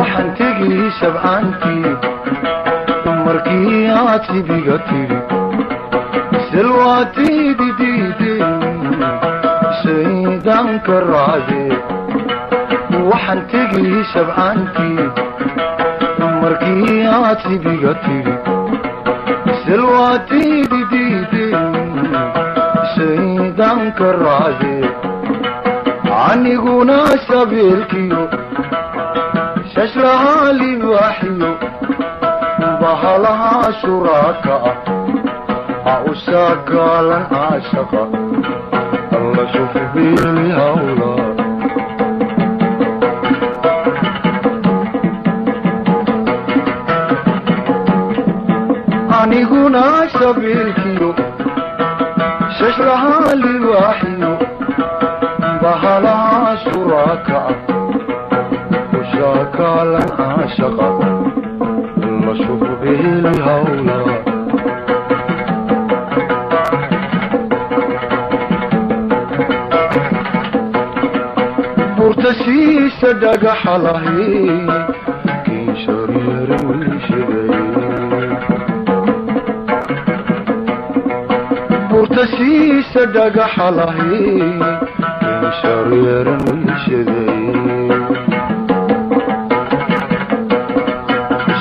Waxaan tegey shabcaantii markii aad sibiga tidhi silwaatiidi diideen shaydaanka raacdee. Waxaan tegey shabcaantii markii aad sibiga tidhi silwaatiidi diideen shaydaanka raacdee. Aniguna shabeelkiyo shashlahaa libaaxiyo bahalaha shuraaka ah ha u shaakaalan caashaqa alla shufbiili hawla. Aniguna shabeelkiyo shashlahaa libaaxiyo bahalaha shuraaka ah u shaakaalan caashaqa alla shufbiili hawla. Burta shiisha dhagaxa lahay kiin shareerin wiishaday. Burta shiisha dhagaxa lahay kiin shareerin wiishaday.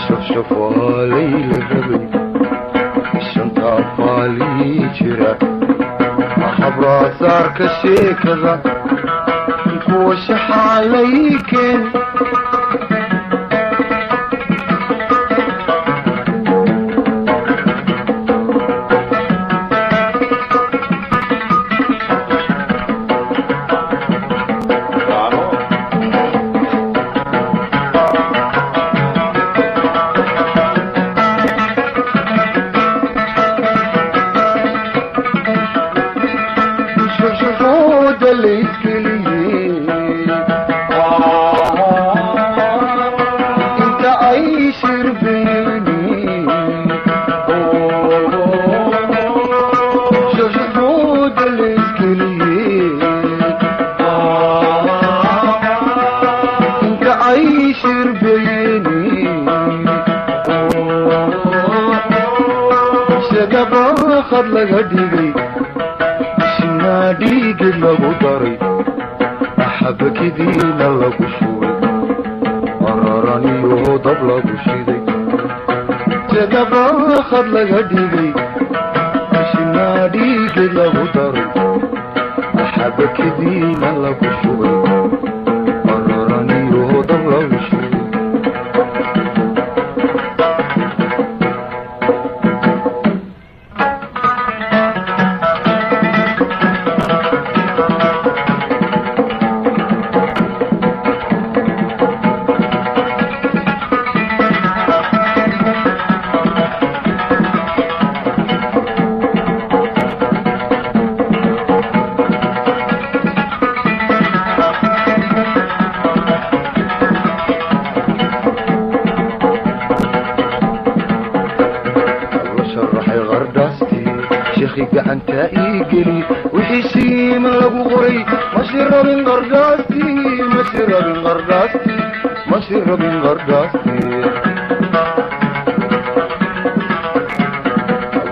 Shafshafaalay la rabay shanta faalii jira habraasaarka sheekada kuwa shaxaalay keen. Shuxuuda laysgeliyey inta ay shirbeeni. Shuxuuda laysgeliyey inta ay shirbeeni. Shagabaqad laga dhigay shinaa dhiigid lagu daray xabakidiina lagu shubay araraniyo dab lagu shiday. Shagabaqad laga dhigay shinaa dhiigid lagu daray xabakidiina lagu shubay araraniyo dab lagu shiday. La sharaxay qardhaastii sheekhi gacanta ii geli wixii shiima lagu qoray masi rabin qardhaastii masi rabin qardhaastii masi rabin qardhaastii.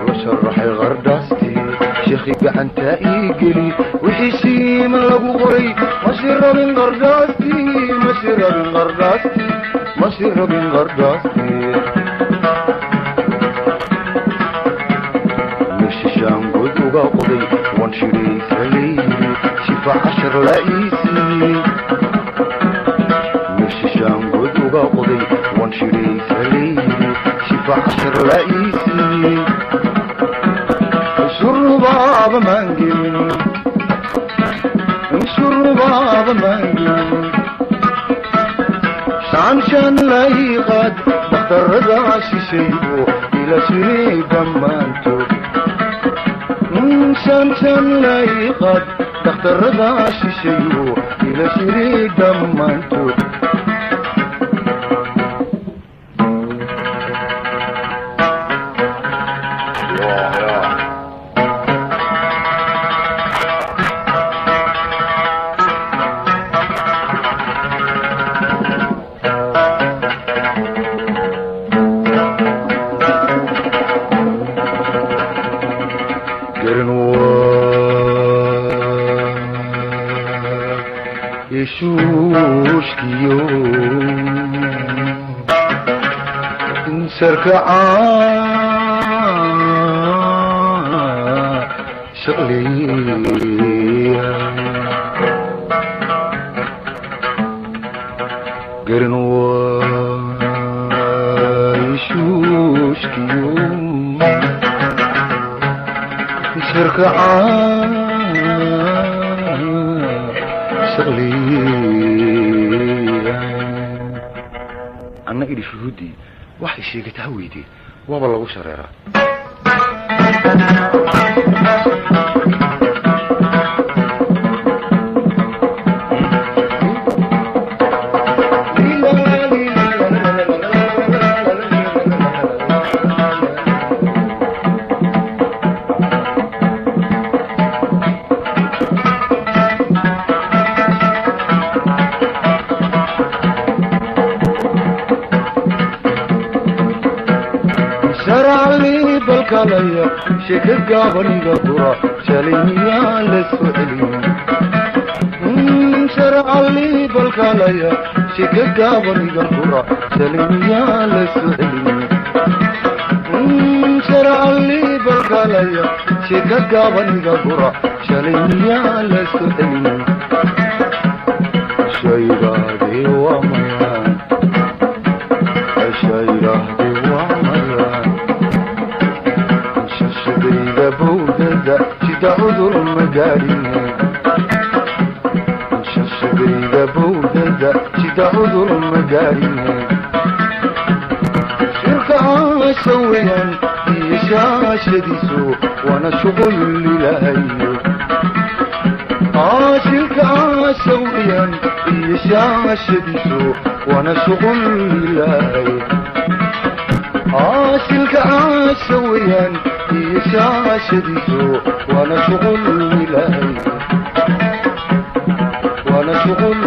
La sharaxay qardhaastii sheekhi gacanta ii geli wixii shiima lagu qoray masi rabin qardhaastii masi rabin qardhaastii masi rabin qardhaastii. Meshishaan god uga qoday wan shidhaysa layiri shifa cashar la ii siiyey. Meshishaan god uga qoday wan shidhaysa layiri shifa cashar la ii siiyey. Shurubaaba maan gelin shurubaaba maan gelin shaan la ii qaad dhakhtarada shishaybo ila shiray dhammaantood. Shan la ii qaad dhakhtarada shishayo ila shiray dhammaantood. Ishuushkiyo sarka shaqleeya garan waa ishuushkiyo sarka shaqleeya. Anna idhi shuhuuddii waxay sheegataa weydee, waaba lagu shareeraa. Sharcali balkalaya sheeka gaabaniga gura shalay miyaan la soo celin? Sharcali balkalaya sheeka gaabaniga gura shalay miyaan la soo celin? Sharcali balkalaya sheeka gaabaniga gura shalay miyaan la soo celin? Shaygaadee waa mayaan, shaygaadee waa mayaan, shashadayda bowdada jida cudur ma gaadhin, shashadayda bowdada jida cudur ma gaadhin. Shirka caasha weeyaan iyo shaashadiisu waana shuqul ilaahayo. Shirka caasha weeyaan iyo shaashadiisu waana shuqul ilaahay. Shilka caasha weeyaan iyo shaashadiisu waana shuqul ilaahay, waana shuqul